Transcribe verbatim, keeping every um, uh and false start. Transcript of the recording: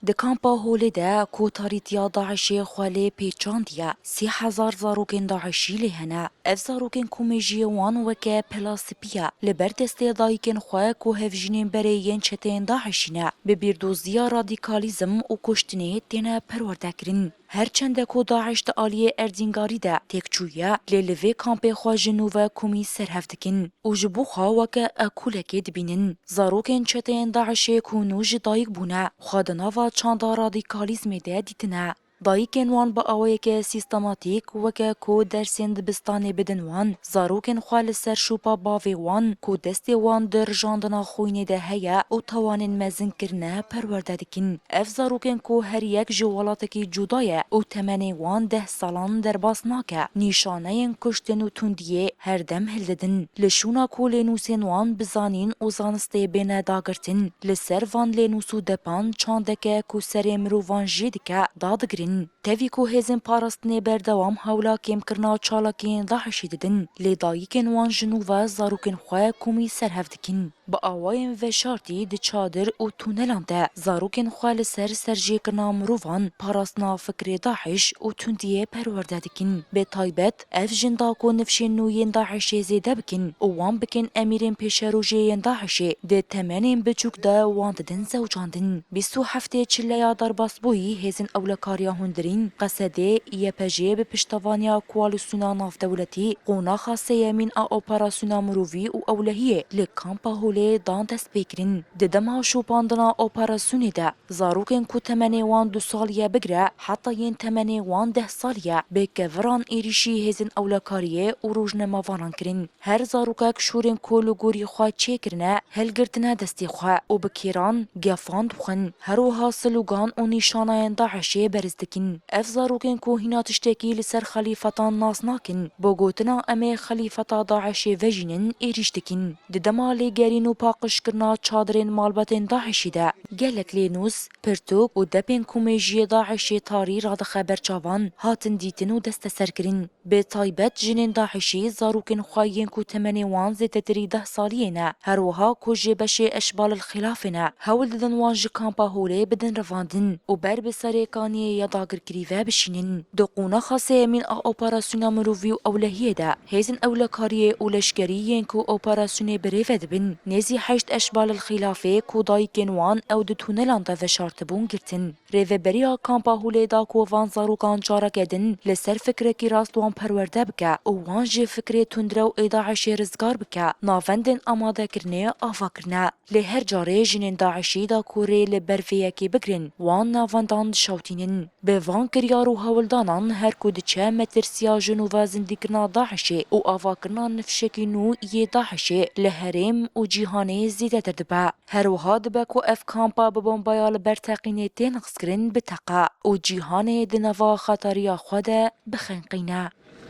Di kampa Holê de ku tarîtiya DAIŞê xwe lê pêçandiye, sê hezar zarokên DAIŞî lê hene. Ev zarokên ku mejiyê wan weke pela spî ye, li ber destê dayikên xwe ku hevjînên berê yên çeteyên DAIŞî ne, bi bîrdoziya radîkalîzm û kuştinê têne perwerdekirin. Her çende ku DAIŞ di aliyê Erdîngarî de têk çûye, lê li vê kampê xwe ji nû ve komî serhev dikin û ji bo xwe weke ekolekê dibînin. Zarokên çeteyên DAIŞê ku nû ji dayik bûne, xwe di nava çanda radîkalîzmê de dîtine. Dayikên wan bi awayeke sîstematîk, weke ku dersên dibistanê bidin wan, zarokên xwe li ser şopa bavê wan ku destê wan di rijandina xwînê de heye û tawanên mezin kirine, perwerde dikin. Ev zarokên ku her yek ji welatekî cuda ye û temenê wan deh salan derbas nake, nîşaneyên kuştin û tundiyê her dem hildidin. Li şûna ku lênûsên wan bi zanîn û zanistê bêne dagirtin, li ser van lênûs û depan çandeke ku serê mirovan jê dike, dadigrin. Tevî ku hêzên parastinê berdewam hewla kêmkirina çalakiyên DAIŞê didin, lê dayikên wan ji nû ve zarokên xwe komî serhev dikin. Bi awayên veşartî di çadir û tunelan de zarokên xwe li ser serjêkirina mirovan, parastina fikrê DAIŞ û tundiyê perwerde dikin. Bi taybet ev jin da ku nifşên nû yên DAIŞê zêde bikin û wan bikin emîrên pêşerojê yên DAIŞê, di temenên biçûk de wan didin zewcandin. Bîst û heftê çileya derbasbûyî hêzên ewlekariya hundirîn, Qesedê, Y P G bi piştevaniya koalîsyona navdewletî, qonaxa sêyemîn a operasyona mirovî û ewlehiyê li kampa Holê dan destpêkirin. Di dema şopandina operasyonê de, zarokên ku temenê wan du saliye bigire, heta yên temenê wan deh saliye, bi keviran êrîşî hêzên ewlekariyê û rojnamevanan kirin. Her zarokek şûrên ku li gorî xwe çêkirine, hilgirtine destê xwe û bi kêran, gefan dixwin. Her wiha slogan û nîşanayên DAIŞê berz dikin. Ev zarokên ku hîna tiştekî li ser xelîfetan nas nakin, bi gotina "Em ê xelîfeta DAIŞê vejînin" êrîş dikin. Di dema lêgerîn û paqijkirina çadirên malbatên DAIŞê de, gelek lênûs, pirtûk û depên ku mejiyê DAIŞê tarî radixe ber çavan, hatin dîtin û desteserkirin. Bi taybet jinên DAIŞî zarokên xwe yên ku temenê wan zêdetirî deh saliyê ne, her wiha ku ji beşê eşbalil xilafê ne, hewl didin wan ji kampa Holê bidin revandin û ber bi serê kaniyê ya dagirkirî ve bişînin. Di qonaxa sêyemîn a operasyona mirovî û ewlehiyê de, hêzên ewlekariyê û leşkerî yên ku operasyonê bi rê ve dibin, nêzî heşt eşbalil xilafê ku dayikên wan ew di tunelan de veşartibûn, girtin. Rêveberiya kampa Holê da ku van zarokan careke din li ser fikrekî rast wan perwerde bike û wan ji fikrê tundrew ê DAIŞê rizgar bike, navendên amadekirinê ava kirine. Lê her carê jinên DAIŞî da ku rê li ber vê yekê bigirin, wan navendan dişewtînin. Bi van kiryar û hewldanan her ku diçe, metirsiya ji nû ve zindîkirina DAIŞê û avakirina nifşekî nû yê DAIŞê li herêm û cîhanê zêdetir dibe. Her wiha dibe ku ev kampa bi bombaya li ber teqînê tê niqskirin biteqe û cîhanê di nava xetariya xwe de bixenqîne.